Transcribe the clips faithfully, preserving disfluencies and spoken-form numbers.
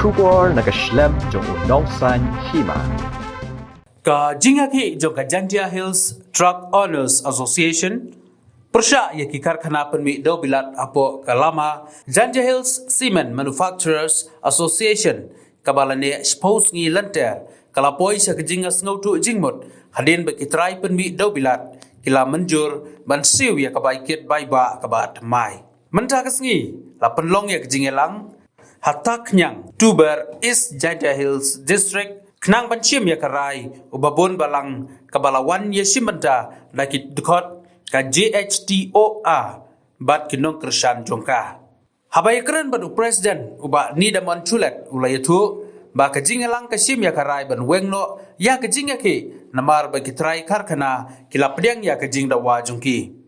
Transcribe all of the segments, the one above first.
Khubor na ka shlem jong u nongsan hima. Ka jingïakhih jong ka Jaintia Hills Truck Owners Association pyrshah ïa ki karkhana pynmih dewbilat hapoh ka lama Jaintia Hills Cement Manufacturers Association kaba la neh shiphew sngi lynter ka la poi sha ka jingïasngewthuh jingmut hadien ba ki trai pynmih dewbilat ki la mynjur ban siew ïa ka bai kit bai bah kaba thymmai. Mynta ka sngi la pynlong ïa ka jingïalang ha Takniang, Tuber, East Jaintia Hills District, khnang ban shim ïa ka rai uba bun balang kaba la wan ïashim bynta da ki dkhot ka J H T O A bad ki nongkyrshan jong ka. Haba ïakren bad u President u Bah Nidamon Chulet u la ïathuh ba ka jingïalang ka shim ïa ka rai ban weng noh ïa ka jingïakhih namar ba ki trai karkhana ki la pdiang ïa ka jingdawa jong ki.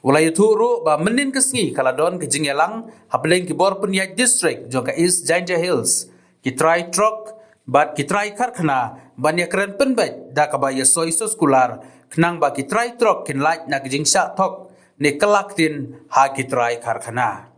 U la ïathuh ruh ba mynnin ka sngi ka la don ka jingïalang hapdeng ki bor pynïaid district jong ka East Jaintia Hills, ki trai trok bad ki trai karkhana ban ïakren pynbeit da kaba ïasoi soskular khnang ba ki trai trok kin lait na ka jingshah thok ne kylla ktien ha ki trai karkhana.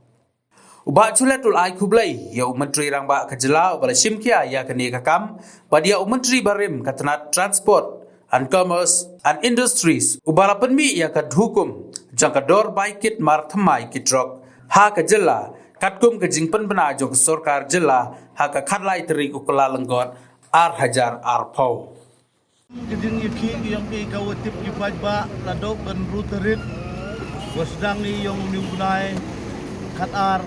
U Bah Chulet u la ai khublei ïa u Myntri Rangbah ka jylla uba la shim khia ïa kane ka kam bad ïa u Myntri barim ka tnat Transport and Commerce and Industries uba la pynmih ïa ka hukum jong ka dor bai kit mar thymmai ki trok ha ka jylla katkum ka jingpynbna jong ka sorkar jylla ha ka khatlai tarik u Kyllalyngkot ar hajar arphew. Ka jingïakhih ïong i ka wa tip ki paidbah naduh ka hynriew tarik wa sdang i ïong u bnai khatar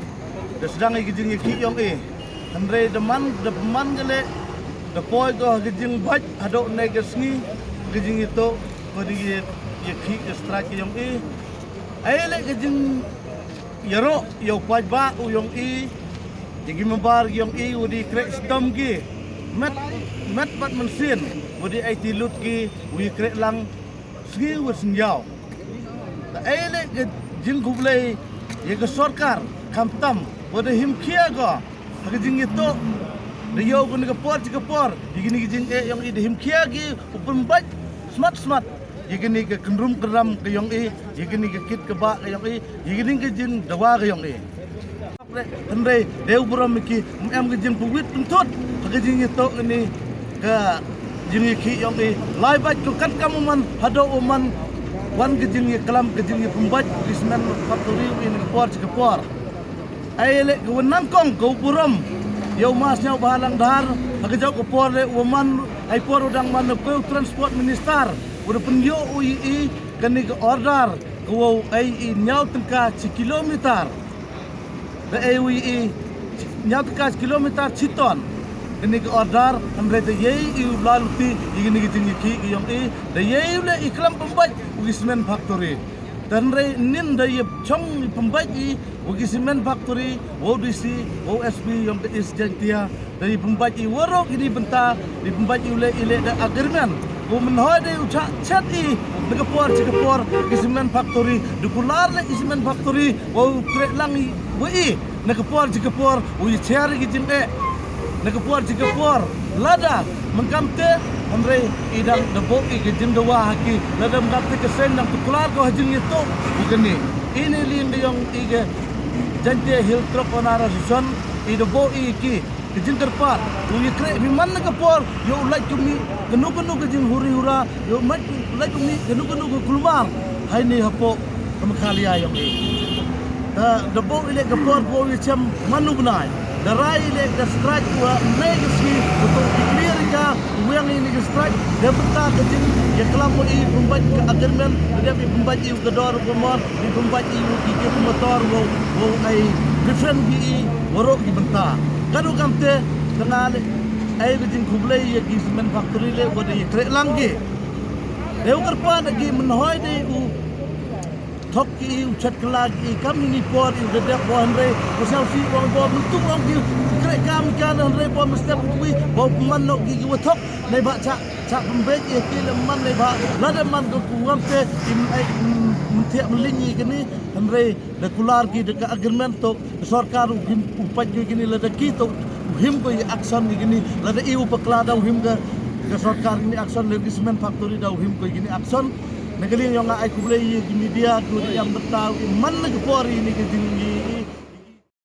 da sdang i ka jingïakhih ïong i. Hynrei da man da pynman ka leh da poi ko ha ka jingbait haduh ne ka sngi ka jingïatoh ka jingïakhih ka strike ïong i. Ai leh ka jing ïaroh ïa u paidbah u ïong i, ïa ki member ïong i u dei kreh stom ki met met bad mynsiem u dei aiti lut ki u ïa kreh lang sngi u sngi yaw. Ta ai leh ka jingkhublei ïa ka sorkar khamtam u dei him khia ko ha ka jingïatoh da ïoh kane ka por chi ka por ïa kine ki jingeh ïong i da him khia ki u pynbait smat smat ïa kane ka kynrum kynram ka ïong i, ïa kane ka kit ka bah ka ïong i, ïa kane ka jingdawa ka ïong i. Hynrei dei u burom ki, em ka jingpynwit pynthut ha ka jingïatoh kane ka jingïakhih ïong i. Lai bad ko katkam u man haduh u man wan ka jingïaklam ka jingïapynbait ki cement factory u i na ka por chi ka por. Ai leh ka wa nyngkong ka u burom ïa u Mass Sniawbhalang Dhar ha ka jong ka por leh u wa man ai por u dang man u Transport Minister u da pynïoh u i i kane ka order ka wa u ai i hynñiew tyngka chi kilometer. Da ai u i i hynñiew tyngka chi kilometer chi ton. Kane ka order hynrei da ïai i u la luti i kane ka jingïakhih ka ïong i da ïai u leh i klam pynbait u ki cement factory. Hynrei nin da ïa chong i pynbait i wa ki cement factory, wa u D C, wa u S P ïong ka East Jaintia, da ïa pynbait i waroh kini bynta, ïa pynbait i u leh i leh da agreement. Wa mynhoi da ïa u chah chet i na ka por chi ka por ki cement factory, da kular leh ki cement factory, wa u kreh lang i wa i na ka por chi ka por u ïa cher ki jingeh na ka por chi ka por. Lada mynkamte hynrei i dang da buh i ka jingdawa ha ki, lada mynkamte ka seng dang tuklar ko ha jingïatoh u kane. Ine lieng ka ïong i ka Jaintia Hill Truck Owner Association i da buh i ki ka jingkyrpad u ïa kreh phi man na ka por ïa u lait kumni kano kano ka jinghuri hura ïa u lait kumni kano kano ka kulmar. Hai ni hapoh ka Meghalaya ïong i. Da, da buh i leh ka por buh i chem man u bnai. Da rai i leh ka strike wa nai ka sngi, u to i clear ka, u wiang i ni ka strike, da bynta ka jing, ïa klam wa i pynbait ka agreement, da dep i pynbait i u ka dor u ka mor, i pynbait i u ki ki motor, wa, wa ai different ki i, waroh ki bynta. Ka du kamte, tanga leh, ai ka jingkhublei ïa ki cement factory leh, wa da ïa kreh lang ki. Da u kyrpad ki mynhoi da u thok ki u chat kylla ki kam ni por u da dep bo hynrei ko siaw si ong bo myntu ong ki kreh kam kan hynrei bo mesti wi bo man no ki ki wa thok nei ba cha cha pembek i ki le man nei ba lada man ko ku ngam te im ai myntiak mling i kini hynrei da kular ki da ka agreement to sorkar u him u pait ki kini lada ki to u him ko i action i kini lada i u pakla da u him ka ka sorkar kini action le ki cement factory da u him ko i kini action. Na ka liang ïong nga ai khublei ïa ki media ki ïa bynta ïa man na ka por ïa ni ka jing ïa